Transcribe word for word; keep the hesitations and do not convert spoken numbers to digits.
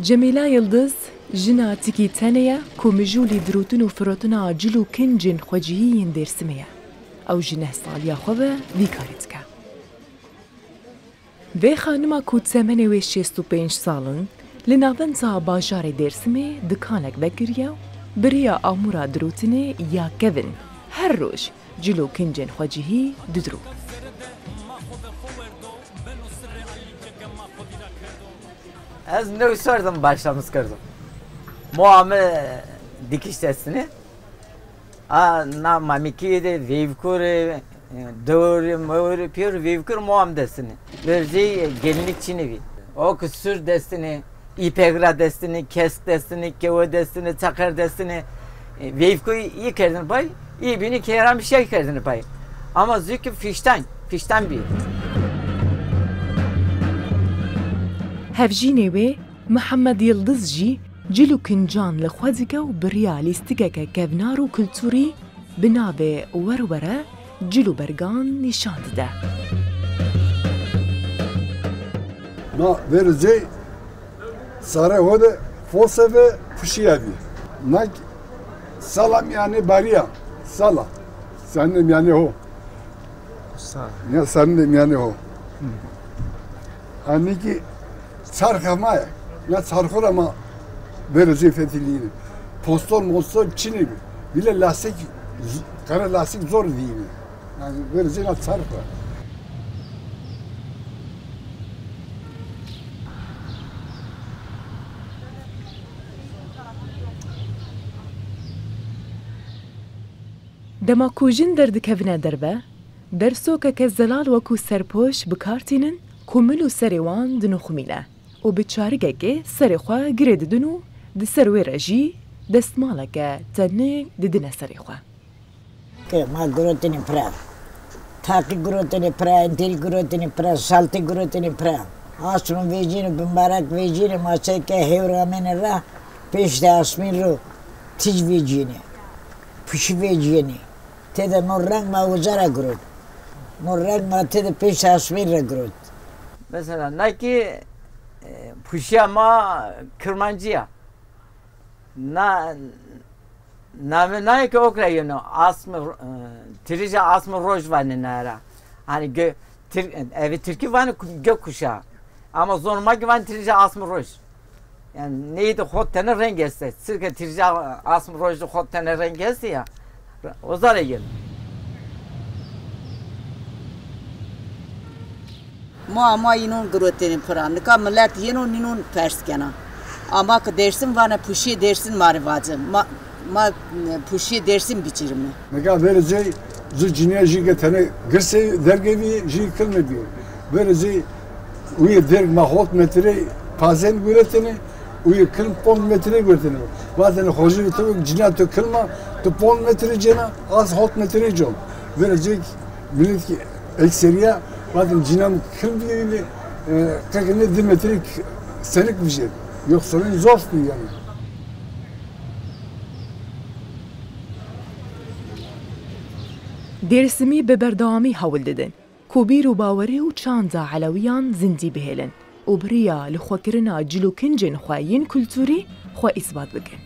Cemîla Yildiz, jina tikî tenê ye ku mijûlî dirotin û firotina cil û kincên xwecihî yên Dêrsimê ye. Ew ji neh saliya xwe ve vî karî dike. Vê xanima ku temenê wê şêst û pênc sal in, li navenda bajarê Dêrsimê dikanek vekiriye û bi rêya amûra dirotinê ya kevin her roj cil û kincên xwecihî didiro. Ez new serdim başlamış kerdim. Moa me dikiş destine. A, na mamikî de veyvkûrê, dewrê, mewrê, pêr veyvkûr moa me destine. Verzê gelinlik çinê bî. O ki sûr destine, îpegra destine, kesk destine, kewe destine, çaqer destine. E, veyvkû yî kerdin pay, yî bînî kêran bir şey kerdin pay. Ama zû ki fiştan, fiştan bî. Hevjînê wê Mihemed Yildiz jî cil û kincan li xwe dike û bi riya lîstikeke kevnar û kulturî bi navê Werwere cil û bergan nîşan dide. Na verê zey sare ho de foseve puşiya bî. Nak salam yani bariya. Sala. Sen de yani ho. Sa- Ya sen de yani ho. Aniki çarxa ma ye. Ya çarxora ma verê zey fetilîne. Poston moston çinê bî. Bile lastik, z- kara lastik zor diyine. Yani verê zey na çarxa. Dema ku jin derdikevine derve, dersokeke zelal wekû serpoş bi kar tînin ku mil û serê wan dinixumîne û bi çarigekê serê xwe girê didin û di ser wê re jî destmaleke tenik didine serê xwe. Ke ma gurotinê pira. Taqî gurotinê pira, enterî gurotinê pira, saltê gurotinê pira. Asmin vêcîne, bimbarak vêcîne, ma çeke hêwra amêne ra, pêş de asmîn ro tîj vêcîne. Pişî vê ciyênî. Tê de no reng ma uca re girot. No reng ma tê de pêş asmîn re girot. Mesela, nakî, e, puşiya ma kirmancî ya. Na, navê nayê ke okre yeno, asm, e, tirîja asm roj vanê nara. Hani gö-, tir-, evi tirkî vanê ku-, gökkuşağı. Ama zor ma ki vanê tirîja asm roj. Yani neydi, xo tene reng este. Sirke tirca asm roj de xo tene reng este ya. O zare yeno. Ma, ma yînon girotêne pira. Nika millet yeno nînon pers kena. Ama ki Dêrsim vane puşiyê Dêrsim ma rê vace. Ma, ma, e, puşiyê Dêrsim bicirime. Nika verê zey zu ciniya jî ke tene girsê dergevî jî kilme bîyo. Verê zey Wî derg ma hot metre pazen guretine, wî kilm pon metre guretine. Vatene xojî tu cina tu kilma, tu pon metre cena, az hot metre con. Verecek millet ki ekseriya, vatin cina mi kilm bîne, e, kakine di metre senik bije. Yoksa ben zof bî yani. Dêrsimî bi berdewamî hewl didin ku bîr û bawerî û çanda Elewiyan zindî bihêlin û bi riya lixwekirina cil û kincên xwe yên kulturî xwe îsbat bikin.